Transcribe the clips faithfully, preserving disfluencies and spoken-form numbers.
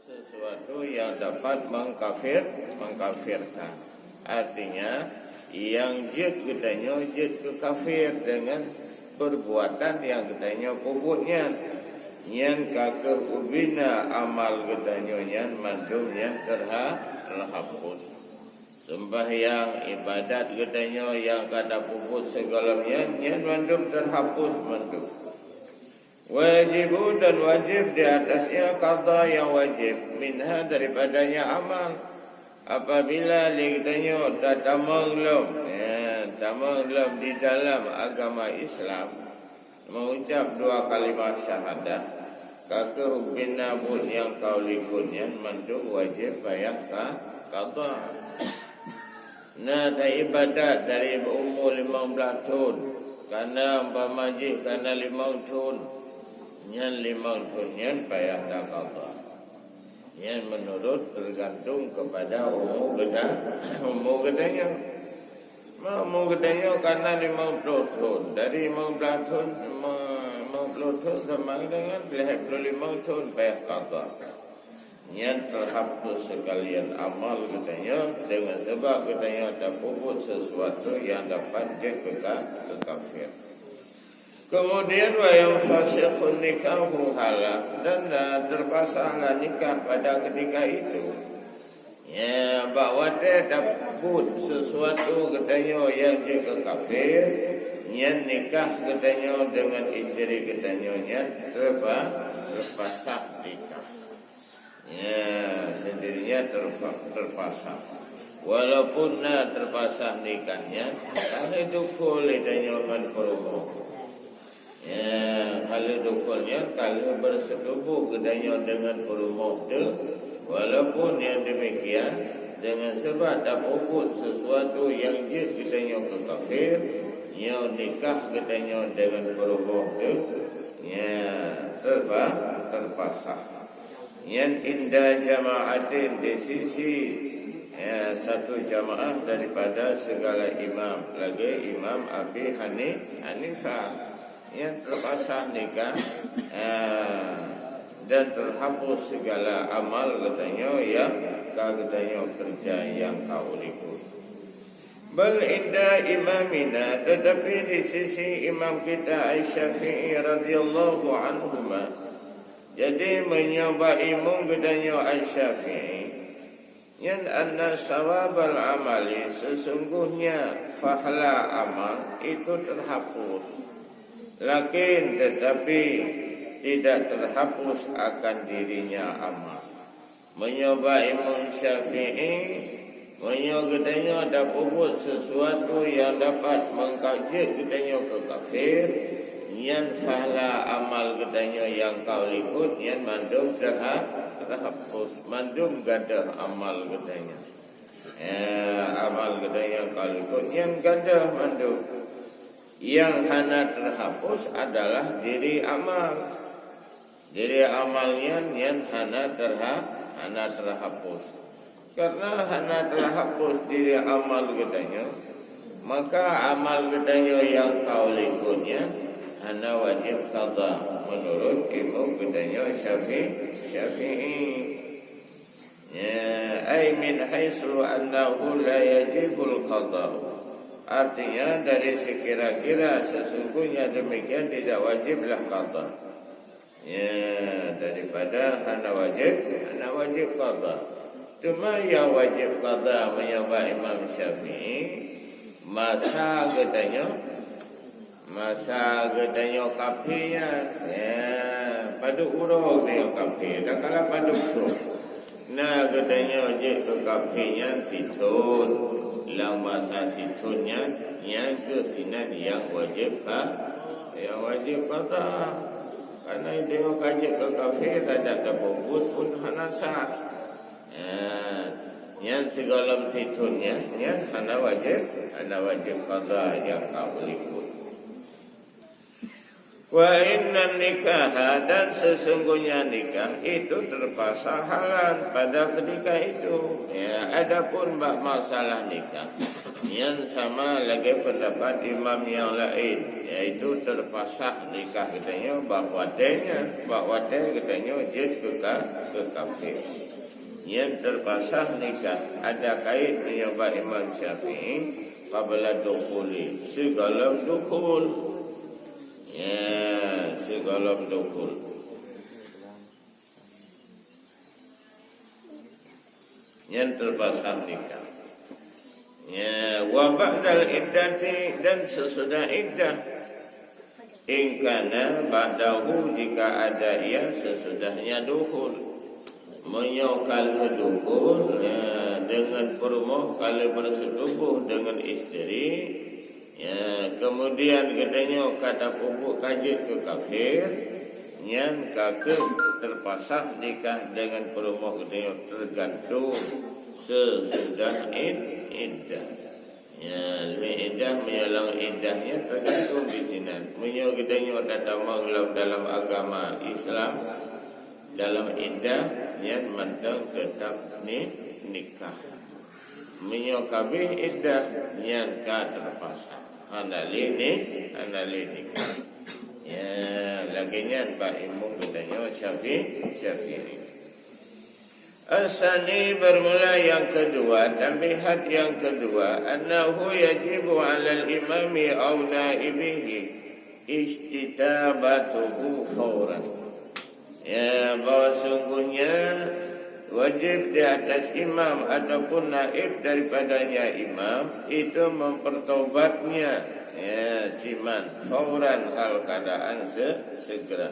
Sesuatu yang dapat mengkafir, mengkafirkan. Artinya, yang jeuet geutanyoe jeuet keu kafir dengan perbuatan yang geutanyoe peubuet nyan. Nyan ka kheueh ubena amal geutanyoe nyan mandum nyan terha-, terhapus. Seumbahyang, ibadat geutanyoe nyang ka tapeubuet sigohlom nyan, nyan mandum teuhapus mandum. Wajibu, dan wajib di atasnya qadha nyang wajib, minha, daripadanya amal. Apabila lé geutanyoe tatamong lom, ya, tamong lom di dalam agama Islam, meuucap dua kalimah syahadah, ka kheueh ubena buet nyang ka likot nyan mandum wajéb payah ka qadha. Na taibadat dari umu limong blaih thon, kana umpama jih kana limong thon, nyan limong thon nyan payah taqadha. Nyan meunurot teugantung keupada umu geuta-, umu geutanyoe. Ma umu geutanyoe kana limong ploh thon, dari limong blaih thon, ma-, limong ploh thon sama dengan lhèe ploh limong thon payah qadha. Nyan teuhapus seukalian amal geutanyoe deungon sabab geutanyoe tapeubuet sesuatu nyang dapat jeuet keu ka-, keu kafir. Kemudian, wa yanfasikhun nikahu hala, dan, eh, terpasahlah nikah pada ketika itu. Ya, bak watèe tapeubuet sesuatu geutanyoe nyang jeuet keu kafir, nyan nikah geutanyoe deungon istri geutanyoe nyan terpa-, terpasah nikah. Ya, seundirinya terpa-, terpasah. Walaupun na terpasah nikah nyan, ka lheueh dukul geutanyoe ngon peurumoh. Ya, ka lheueh dukul nyan, ka lheueh berseutubuh geutanyoe deungon peurumoh teuh. Walaupun nyang demikian, deungon sabab tapeubuet sesuatu nyang jeuet geutanyoe keu kafir, nyoe nikah geutanyoe deungon peurumoh teuh, ya, terpa-, terpasah. Nyan inda jama'atin, di sisi, ya, satu jamaah daripada segala imam, lagèe Imam Abi Hani-, Hanifah, nyan terpasah nikah, ya, dan terhapus segala amal geutanyoe nyang ka geutanyoe keureuja nyang ka u likot. Bal inda imamina, tetapi di sisi imam kita Asy-Syafi'i radhiyallahu anhuma, jadi, meunyoe bak imum geutanyoe Asy-Syafi'i, nyan anna sawabal amali, sesungguhnya pahala amal itu terhapus. Lakin, tetapi, tidak terhapus akan dirinya amal. Meunyoe bak Imam Syafi'i, meunyoe geutanyoe tapeubuet sesuatu nyang dapat meukajeut geutanyoe keu kafé, nyan pahala amal geutanyoe nyang ka u likot nyan mandum teuha-, teuhapus, mandum gadôh amal geutanyoe. Eh, amal geutanyoe nyang ka u likot nyan gadôh mandum. Nyang hana teuhapus adalah diri amal. Diri amal nyan, nyan hana teuha-, hana teuhapus. Karena hana teuhapus diri amal geutanyoe, maka amal geutanyoe nyang ka u likot nyan hana wajéb qadha, meunurot imum geutanyoe Syafi-, Syafi'i. Ya, ai min haitsu annahu la yajibul qadha. Artinya, dari sekira-kira sesungguhnya demikian tidak wajiblah qadha. Ya, daripada hana wajib, hana wajib qadha. Cuma nyang wajib qadha meunyoe bak Imam Syafi'i, masa geutanyoe, masa geutanyoe kafé nyan, ya, padub uroe geutanyoe kafé, dak kala padub troh. Na geutanyoe jeuet keu kafé nyan sithon, lam masa sithon nyan, nyan kheueh sinan nyang wajéb ka, nyang wajéb qadha. Karena tanyoe ka jeuet keu kafé, tajak tapeubuet pun hana sah. Ya, nyan sigohlom sithon nyan, nyan hana wajéb, hana wajéb qadha nyang ka u likot. Wa innan nikaha, dan sesungguhnya nikah itu terpasah halan pada ketika itu. Ya, adapun bak masalah nikah, Nyan sama lagée peundapat imam nyang laén, yaitu teupasah nikah geutanyoe bak watée nyan, bak watée geutanyoe jeuet keu ka-, keu kafé. Nyan teupasah nikah, ada kait meunyoe bak Imam Syafi'i, qabla dukhuli, sigohlom dukhul. Ya, sigohlom dukhul. Nyan teupasah nikah. Ya, wa ba'dal iddati, dan sesudah iddah. In kana ba'dahu, jika ada ia sesudahnya dukhul. Meunyoe ka lheueh dukhul, ya, deungon peurumoh ka lheueh bersetubuh deungon istri, ya, kemudian geutanyoe ka tapeubuet ka jeuet keu kafé, nyan ka kheueh teupasah nikah deungon peurumoh geutanyoe teugantung sesudah id-, iddah. Ya, lé iddah meunyoe lam iddah nyan teugantung di sinan. Meunyoe geutanyoe tatamong lom dalam agama Islam, dalam iddah nyan mantong teutap ni-, nikah. Meunyoe ka abéh iddah nyan ka teupasah. Hana lé ni-, hana lé nikah. Ya, lagée nyan bak imum geutanyoe Syafi-, Syafi'i. Asani, bermula yang kedua, tambihat yang kedua, annahu yajibu 'alal imami aw naibihi istitabatuhu fauran. Ya, bahwa sungguhnya wajib di atas imam ataupun naib daripadanya imam itu mempertobatnya, ya, siman, fauran, hal keadaan se-, segera.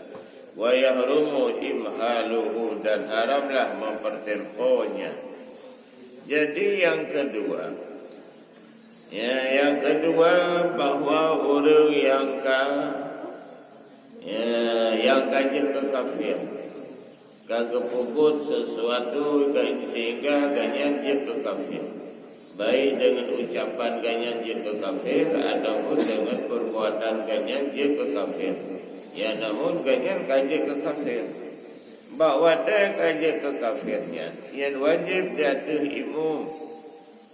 Wa yahrumu imhaluhu, dan haramlah mempertemponya. Jadi yang kedua, ya, yang kedua bahwa ureuëng nyang ka, ya, nyang ka jeuet keu kafé, ka geupeubuet sesuatu sehingga gobnyan jeuet keu kafé, baik deungon ucapan gobnyan jeuet keu kafé ataupun deungon peubuatan gobnyan jeuet keu kafé. Ya, namun gobnyan ka jeuet keu kafé. Bak watée ka jeuet keu kafé nyan, nyan wajéb di ateueh imum.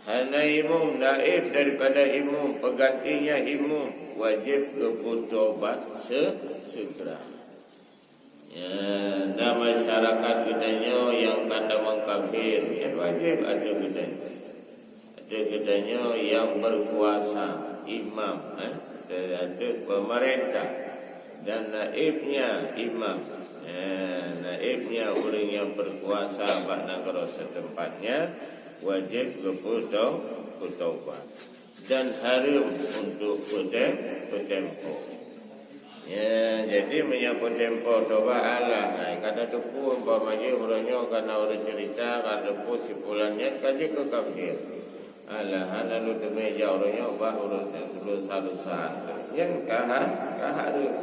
Hana imum, naib daripada imum, peugantinya imum, wajéb geupeutobat se-, segera. Ya, dan masyarakat geutanyoe nyang ka tamong kafé, nyan wajéb ateueh geutanyoe. Ateueh geutanyoe nyang berkuasa, imam, eh, ateueh pemerintah, dan naibnya imam. Eh, naibnya ureuëng nyang berkuasa bak nanggroe seuteumpatnya wajéb geupeuto-, peutobat dan hareuem untuk peutem-, peutempo. Ya, jadi meunyoe peutempo tobat, alah, hai, ka tateupeue umpama jih uroe nyoe kana ureuëng cerita, ka tateupeue si pulan nyan ka jeuet keu kafé. Alah, hana lôn teumé jak uroe nyoe bah ureuëng sa-, ureuëng sa-, dosa. Nyan ka ha-, ka hareuem.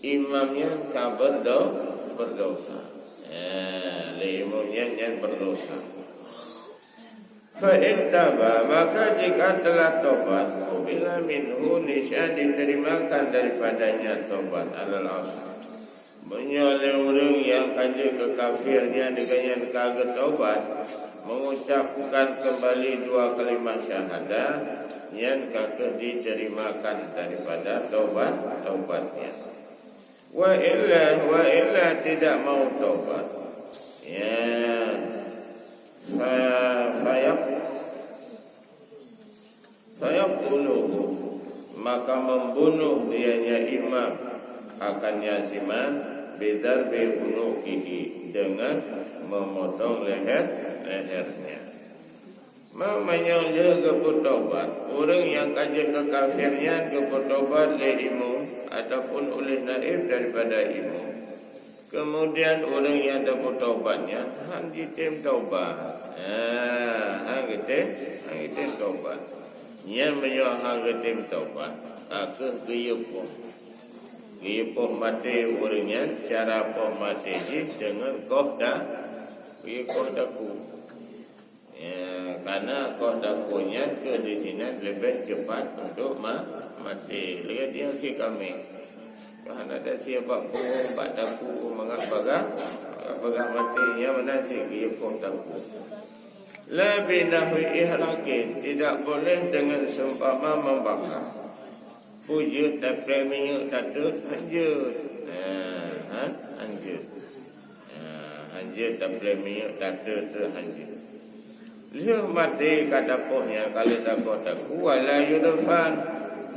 Imam nyan ka berdo-, berdosa. Ya, lé imum nyan, nyan berdosa. Fa in taba, maka jika telah tobat, qubila minhu, niscaya diterimakan daripadanya tobat, alal asah. Meunyoe lé ureuëng nyang ka jeuet keu kafé nyan, gobnyan ka geutobat, mengucapkan kembali dua kalimat syahadah, nyan ka kheueh diterimakan daripada tobat, tobatnya. Wa illa, wa illa, tidak mau tobat. Ya. Fa-, fayaq-, fayaqtuluhu, maka membunuh dianya imam akan nyan si man, bidarbi unuqihi, dengan memotong leher, lehernya. Ma-, meunyoe lheueh geupeutobat, ureuëng nyang ka jeuet keu kafé nyan geupeutobat lé imum ataupun uléh naib daripada imum. Kemudian ureuëng nyang tapeutobat nyan han jitem tobat. Ha, han geutem, han geutem tobat. Nyan meunyoe han geutem tobat, ka kheueh geuyue poh. Geuyue poh maté ureuëng nyan, cara poh maté jih deungon koh da-, geuyue koh daku. Ya, karena koh daku nyan kheueh di sinan leubeh cepat untuk ma-, maté. Lagée nyang si kaméng. Kan ada si bak puwong, bak daku, mangat bagah, bagah maté, nyan meunan si geuyue koh daku. La binahwi ihraqin, tidak boleh dengan seumpama membakar. Peue jeuet tapreh minyeuk tatot, hanjeuet. Nah, ha? Hanjeuet. Nah, hanjeuet tapreh minyeuk tatot tu hanjeuet. Lheueh maté ka tapoh nyan ka lheueh takoh taku, wala yudfan,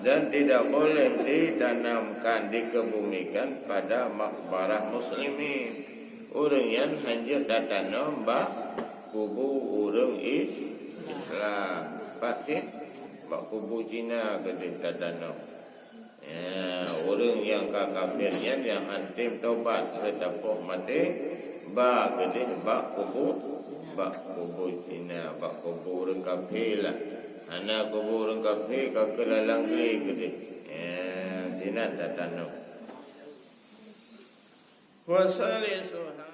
dan tidak boleh ditanamkan, dikebumikan pada makbarah muslimin. Ureuëng nyan hanjeuet tatanom bak kubu ureuëng Is-, Islam. Pat cit? Bak kubu Cina keudeh tatanom. Ya, ureuëng nyang ka kafir nyan nyang han tem tobat lheueh tapoh maté, ba keudeh bak kubu, bak kubu Cina, bak kubu ureuëng kafir lah. Hana kubu ureuëng kafir ka keulalang glé keudeh. Ya, sinan tatanom. Wa salisuha